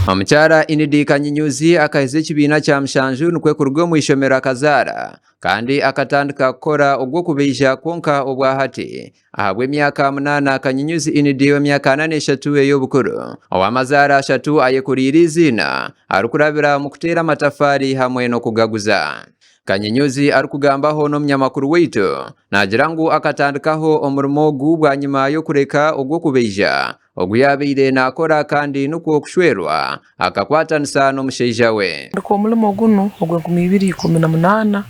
Omukyara Inidi Kanyinyuzi akaheza ekibiina kya mushanju nikwo kuruga omu ishomero akazaara kandi akatandika kukora ogw'okubaija kwonka obwahati ahabw'emyaka munaana Kanyinyuzi Inidi ow'emyaka 43 ey'obukuru ow'amazaara ashatu ayekuriire eiziina arikurabira omu kuteera amatafaari hamwe n'okugaguza. Kanyenyuzi arikugambaho n'omunyamakuru waitu naagira ngu akatandikaho omurimo ogu bwanyima y'okureka ogw'okubaija ogu yaabaire naakora kandi nikwo kushwerwa akakwatanisa n'omushaija we. Ntandika omurimo gunu ogw'enkumi ibiri 18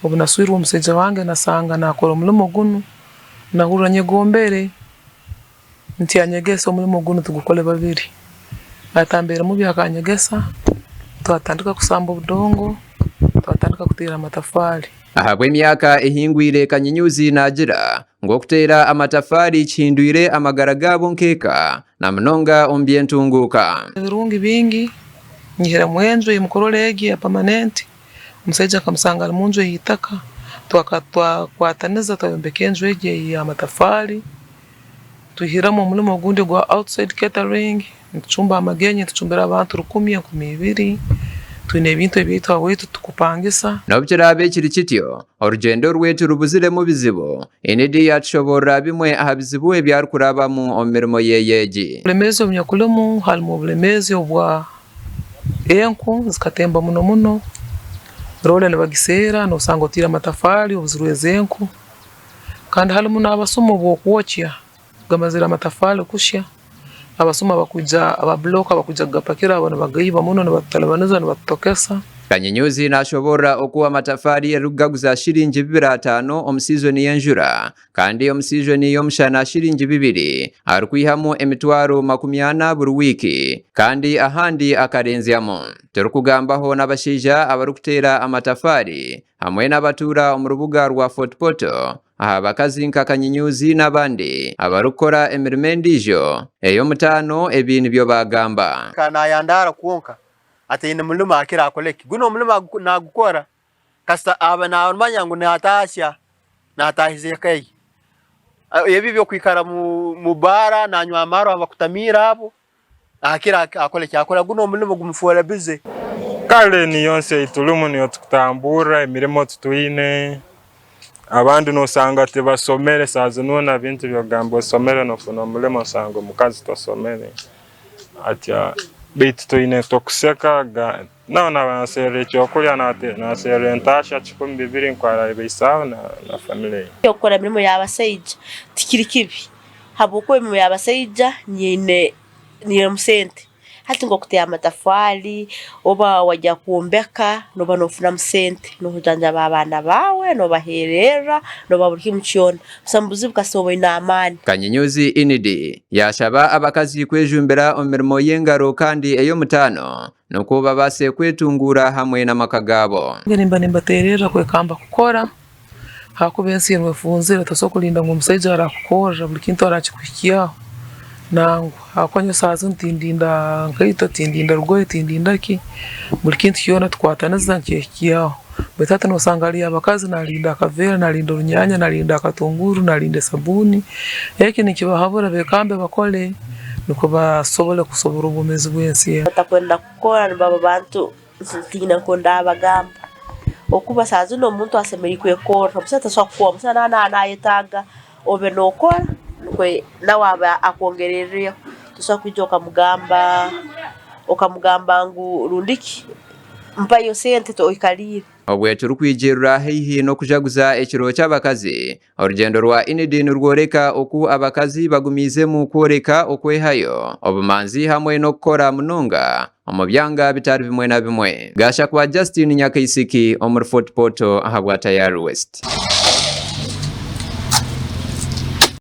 obu naswirwe omusaija wange nasanga nakora omurimo gunu nahurra nyegombere nti anyegese omurimo gunu tugukole babiri. Atambeire mubi akanyegesa, twatandika kusamba obudongo, twatandika kuteera amatafaari. Ahabw'emyaka ehingwire Kanyinyuzi naagira ngu okuteera amatafaari kihindwire amagara gaabo nk'eka na munonga omu by'entunguuka. Ebirungi bingi, nyihiremu enju ei mukurora egi eya pamanenti, omusaija nkamusanga ari munju ey'eitaka, twakwataniza twayombeka enju egi ey'amatafaari. Twihiremu omurimo ogundi ogwa outside catering, nitucumba amagenyi, nitucumbira abantu rukumi, enkumi ibiri, twine ebintu ebyaitu habwaitu tukupangisa. N'obu kiraabe kiri kityo, orugyendo rwe tirubuziremu bizibu. Enid yaatushoboorora bimwe aha bizibu ebi arikurabamu omu mirimo ye egi. Obulemeezi obunyakulimu harimu obulemeezi obwa enku zikatemba muno muno, loore nibagiseera nosanga otiire amatafaari obuzirwe ez'enku. Kandi harimu n'abasuma obw'okwokya gamazire amatafaari kushya, abasuma bakwija aba bulooka bakwija kugapakira abo nibagaiba muno nibatutalibaniza nibatutokesa. Kanyenyuzi nashoboorora oku amatafaari arikugaguza shiringi bibiri ataano omu siizoni y'enjura kandi omu siizoni y'omushana shiringi bibiri arikwihamu emitwaro 40 buri wiiki kandi ahandi akarenzyamu. Turikugambaho n'abashaija abarikuteera amatafaari hamwe n'abatuura omu rubuga rwa Fort Portal aha bakazi nka Kanyinyuzi n'abandi abarikukora emirimo endiijo ey'omutaano ebi nibyo baagamba. Ka nayandaara kwonka ataine murimo akira akore ki? Gunu omurimo nagukora kasita aba namanya ngu natasya, natahiza eka ye. Ebi eby'okwikara mu baara nanywa amaarwa abakutamiire abo, Akira akora eki akora, guno omurimo gumufoora bize. Kare niyo nsi ei turimu niyo tukutamburra emirimo titwine, abandi nosanga tibasomere saaha zinu na bintu byokugamba osomere nofuna omurimo osanga omukazi tasomere atya beitu twine tokuseka nawe naaba naserra ekyokurya naserra entaasya 2000 ngu arabeisaaho na family ye. Okukora emirimo y'abasaija tikiri kibi Habwokuba emirimo y'abasaija niyo erimu sente. Hati nk'okuteera amatafaari, oba wagya kwombeka nooba noofunamu sente, noojanjaba abaana baawe, noobaheererra, noobaha buri kimu kyona. Busamu buzibu kasita oba oine amaani. Kanyenyuzi Inidi yaashaba abakazi kwejumbira omu mirimo y'engaro kandi ey'omutaano nikwo babaase kwetunguura hamwe n'amaka gaabo. Nimba nimbateererra kwekamba kukora. Ahakuba ensi enu efunzire tosobora kulinda ngu omusaija arakukorra buli kintu arakikuhikyaho nangwa. Ahakuba nyowe saaha zinu tindinda nkaito, tindinda rugoye, tindinda ki, buli kintu kyona tukwataniza nkyehikyaho. Baitu hati nosanga haliyo abakazi nalinda akaveera, nalinda orunyaanya, nalinda akatunguru, nalinda esabuuni, eki nikibahabura bekambe bakole nukwo basobole kusobora obwomeezi bw'ensi enu. Batakwenda kukora nibaba bantu Ntiina nku ndabagamba, okuba saaha zinu omuntu asemeriire kwekorra, omusaija tasobora kukuha, omusaija naaba nayetaaga obe nokora nikwo nawe abe akwongerereho, tosobora kwija okamugamba, okamugamba ngu rundi ki mpayo sente oikaliire. Obwe turikwigirira haihi n'okujaguza ekiro ky'abakazi, Orugyendo rwa Inidi nirworeka oku abakazi bagumiizemu kworeka okwehayo, obumanzi hamwe n'okukora munonga omu byanga bitari bimwe na bimwe. Gashakwa Justine Nyakaisiki omuri Fort Portal ahabwa Tayari West.